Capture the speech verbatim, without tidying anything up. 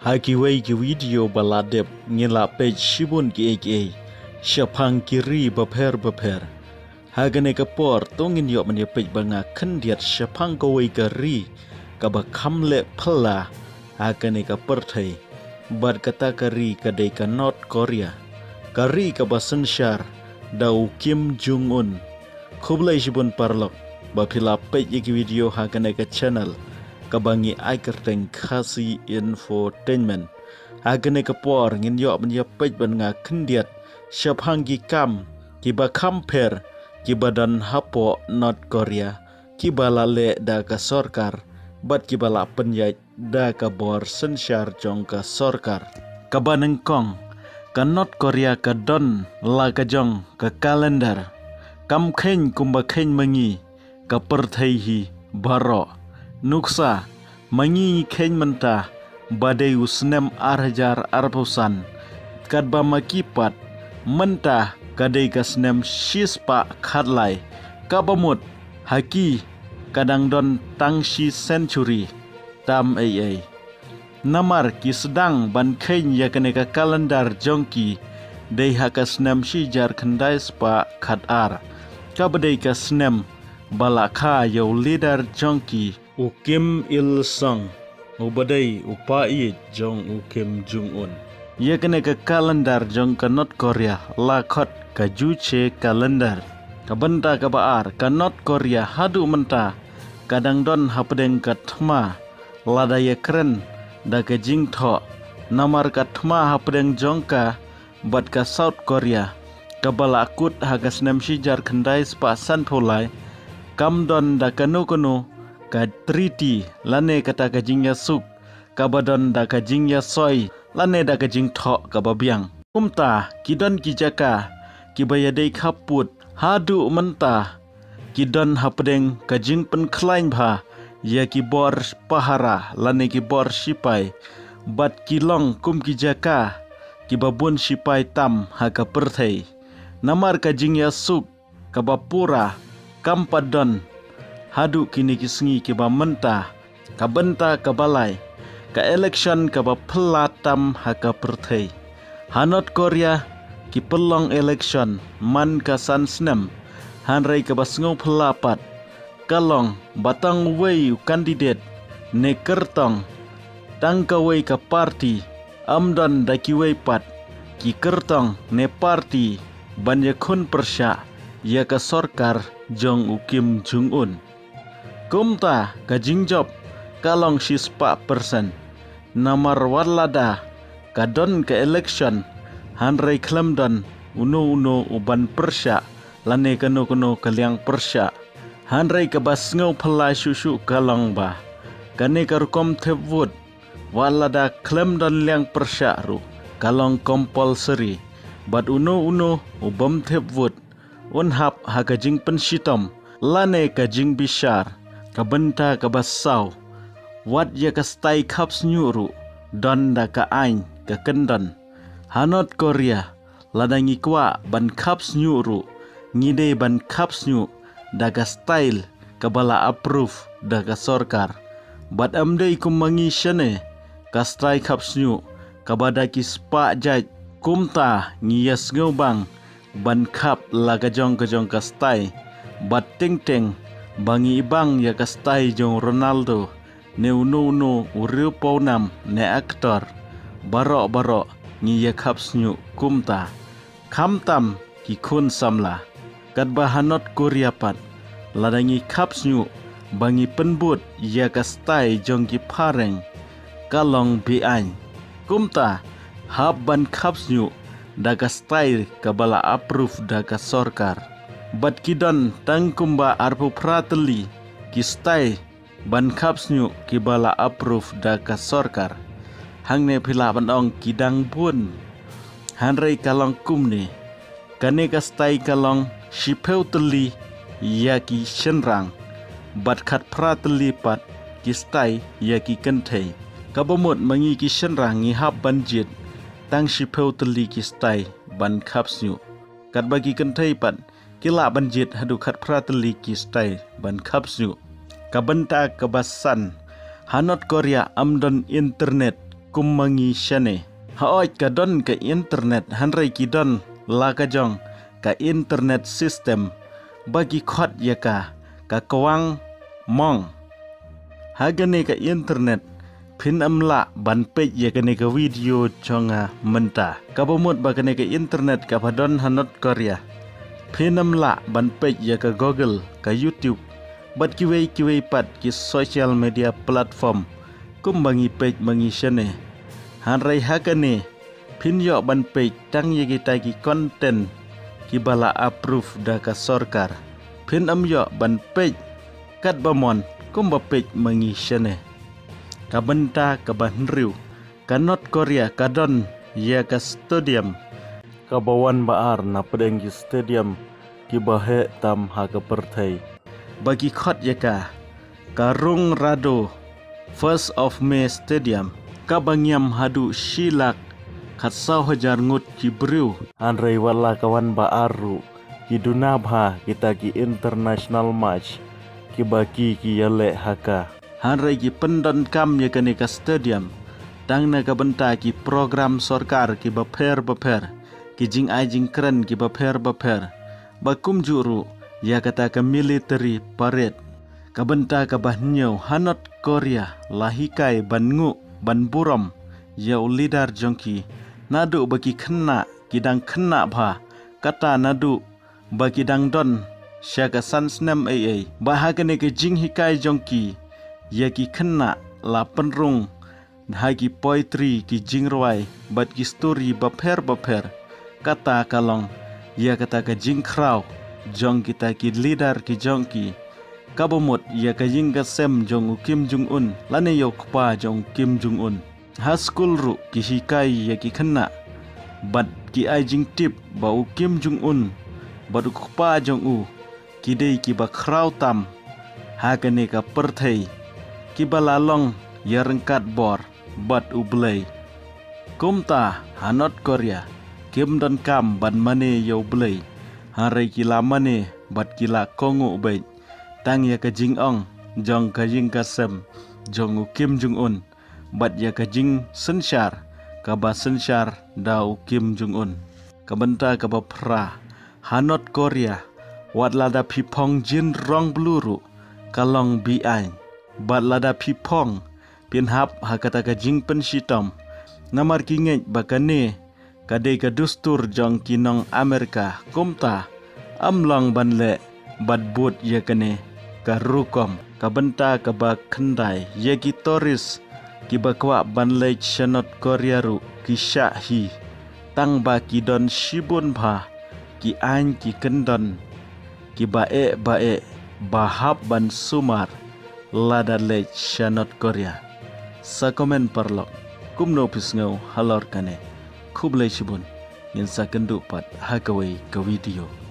Ha kiwei ki video ba la dep ngi la peit shibun kiei kiei shaphang ki ri bapher bapher. Ha kane ka por to ngin ïoh ban ïa peit ba nga khyndiat shaphang kawei ka ri kaba kham leh phylla ha kane ka pyrthei. Bad kata ka ri ka dei ka North Korea, ka ri kaba synshar da u Kim Jong Un. Khublei shibun paralok ba phi la peit ïa ki video ha kane ka channel kaba ngi ai kyrteng Khasi Infotainment. Ha kane ka por ngin ïoh ban ïa peit bad nga khyndiat shaphang ki kam kiba kham pher kiba don hapoh North Korea, kiba la leh da ka sorkar bad kiba la pynïaid da ka bor synshar jong ka sorkar. Kaba nyngkong, ka North Korea ka don la ka jong ka calendar. Kam kheiñ kumba kheiñ ma ngi ka pyrthei hi baroh. Nuksa, ma ngi ngi kheiñ mynta ba dei u snem ar hajar arphew san, katba ma ki pat mynta ka dei ka snem shispah khatlai. Kaba mut ha ki ka dang don tang shi century tam ei ei. Namar ki sdang ban kheiñ ïa kane ka calendar jong ki dei ha ka snem shi hajar khyndai spah khatar, kaba dei ka snem ba la kha ïa u leader jong ki, u Kim Il Sung, uba dei u paid jong u Kim Jong Un. Ïa kane ka calendar jong ka North Korea la khot ka Juche calendar. Ka bynta kaba ar, ka North Korea haduh mynta ka dang don hapdeng ka thma lada ïa kren da ka jingthoh. Namar ka thma hapdeng jong ka bad ka South Korea kaba la kut ha ka snem shi hajar khyndai spah sanphew lai, kam don da kano kano ka treaty lane kata ka jingïasuk kaba don da ka jingïasoi lane da ka jingthoh kaba biang. Kumta ki don ki jaka kiba ïadei khappud haduh mynta ki don hapdeng ka jingpynkhlaiñ bha ïa ki bor pahara lane ki bor sipai, bad ki long kum ki jaka kiba bun sipai tam ha ka pyrthei. Namar ka jingïasuk kaba pura kam pat don haduh kine ki sngi kiba mynta. Ka bynta kaba lai, ka election kaba phylla tam ha ka pyrthei. Ha North Korea ki pynlong election man ka san snem, hynrei kaba sngew phylla pat ka long ba tang uwei u candidate ne kyrtong, tang kawei ka party, ym don da kiwei pat ki kyrtong ne party ban ïakhun pyrshah ïa ka sorkar jong u Kim Jong Un. Kumta ka jingjop ka long shispah persen. Namar wat lada ka don ka election, hynrei khlem don uno uno uban pyrshah lane kano kano ka liang pyrshah. Hynrei kaba sngew phylla shuh shuh ka long ba kane ka rukom thep vote, wat lada khlem don liang pyrshah ruh, ka long compulsory. Bad uno uno ubym thep vote un hap ha ka jingpynshitom lane ka jingbishar. Ka bynta kaba saw, wat ïa ka stai khap shñiuh ruh don da ka aiñ ka kyndon. Ha North Korea lada ngi kwah ban khap shñiuh ruh, ngi dei ban khap shñiuh da ka style kaba la approve da ka sorkar. Bad ym dei kum ma ngi shane ka stai khap shñiuh kaba da ki spah jait. Kumta ngi ïa sngewbang ban khap la ka jong ka jong ka stai. Bad teng teng ba ngi ibang ïa ka stai jong Ronaldo ne uno uno u riewpawnaam ne actor, baroh baroh ngi ïa khap shñiuh kumta, khamtam ki khun samla. Katba ha North Korea pat, lada ngi khap shñiuh ba ngi pynbud ïa ka stai jong ki phareng, ka long be-aiñ. Kumta hap ban khap shñiuh da ka stai kaba la approve da ka sorkar. Bad ki don tang kumba arphew phra tylli ki stai ban khap shñiuh kiba la approve da ka sorkar. Hangne phi lah ban ong ki dang bun. Hynrei ka long kumne, kane ka stai ka long shiphew tylli ïa ki shynrang, bad khatphra tylli pat ki stai ïa ki kynthei. Kaba mut ma ngi ki shynrang ngi hap ban jied tang shiphew tylli ki stai ban khap shñiuh. Katba ki kynthei pat ki lah ban jied haduh khatphra tylli ki stai ban khap shñiuh. Ka bynta kaba san, ha North Korea ym don internet kum ma ngi shane. Hooid ka don ka internet, hynrei ki don la ka jong ka internet system ba ki khot ïa ka ka kwang mong. Ha kane ka internet phin ym lah ban peit ïa kane ka video jong nga mynta. Kaba mut ba kane ka internet kaba don ha North Korea, phin ym lah ban peit ïa ka Google, ka YouTube bad kiwei kiwei pat ki social media platform kum ba ngi peit ma ngi shane. Hynrei ha kane phin ïoh ban peit tang ïa kita ki content kiba la approve da ka sorkar. Phin ym ïoh ban peit katba mon kum ba peit ma ngi shane. Ka bynta kaba hynriew, ka North Korea ka don ïa ka stadium kaba wan ba ar na pdeng ki stadium kiba heh tam ha ka pyrthei ba ki khot ïa ka ka Rung Rado First of May Stadium, kaba ngiam haduh shi lak khatsaw hajar ngut ki briew. Hynrei wat la ka wan ba ar ruh, ki duna bha kita ki international match kiba ki ki ïaleh ha ka. Hynrei ki pyndonkam ïa kane ka stadium tang na ka bynta ki program sorkar kiba pher ba pher, ki jingai jingkren kiba pher ba pher, ba kumjuh ruh ïa kata ka military parade. Ka bynta kaba hynñiew, ha North Korea la hikai ban nguh ban burom ïa u leader jong ki naduh ba ki khynnah ki dang khynnah bha, kata naduh ba ki dang don sha ka san snem ei ei. Ba ha kane ka jinghikai jong ki ïa ki khynnah la pynrung ha ki poetry, ki jingrwai bad ki story bapher bapher. Kata ka long ïa kata ka jingkhraw jong kita ki leader ki jong ki, kaba mut ïa ka ïing ka sem jong u Kim Jong Un lane ïa u kpa jong u Kim Jong Un. Ha skul ruh ki hikai ïa ki khynnah bad ki ai jingtip ba u Kim Jong Un bad u kpa jong u ki dei kiba khraw tam ha kane ka pyrthei, kiba la long ïa ryngkat bor bad u Blei. Kumta ha North Korea kim donkam ban mane ïa u Blei, hynrei ki la mane bad ki la kohnguh beit tang ïa ka jingong jong ka ïing ka sem jong u Kim Jong Un bad ïa ka jingsynshar kaba synshar da u Kim Jong Un. Ka bynta kaba phra, ha North Korea wat lada phi phong jin rong blue ruh ka long be-aiñ. Bad lada phi phong phin hap ha kata ka jingpynshitom, namar ki ngeit ba kane ka dei ka dustur jong ki nong Amerika. Kumta ym long ban leh bad bud ïa kane ka rukom. Ka bynta kaba khyndai, ïa ki tourist kiba kwah ban leit sha North Korea ruh ki shah hi, tang ba ki don shibun bha ki aiñ ki kyndon kiba eh ba eh ba hap ban sumar lada leit sha North Korea. Sa comment paralok, kumno phi sngew halor kane? Khublei shibun, ngin sa kynduh pat ha kawei ka video.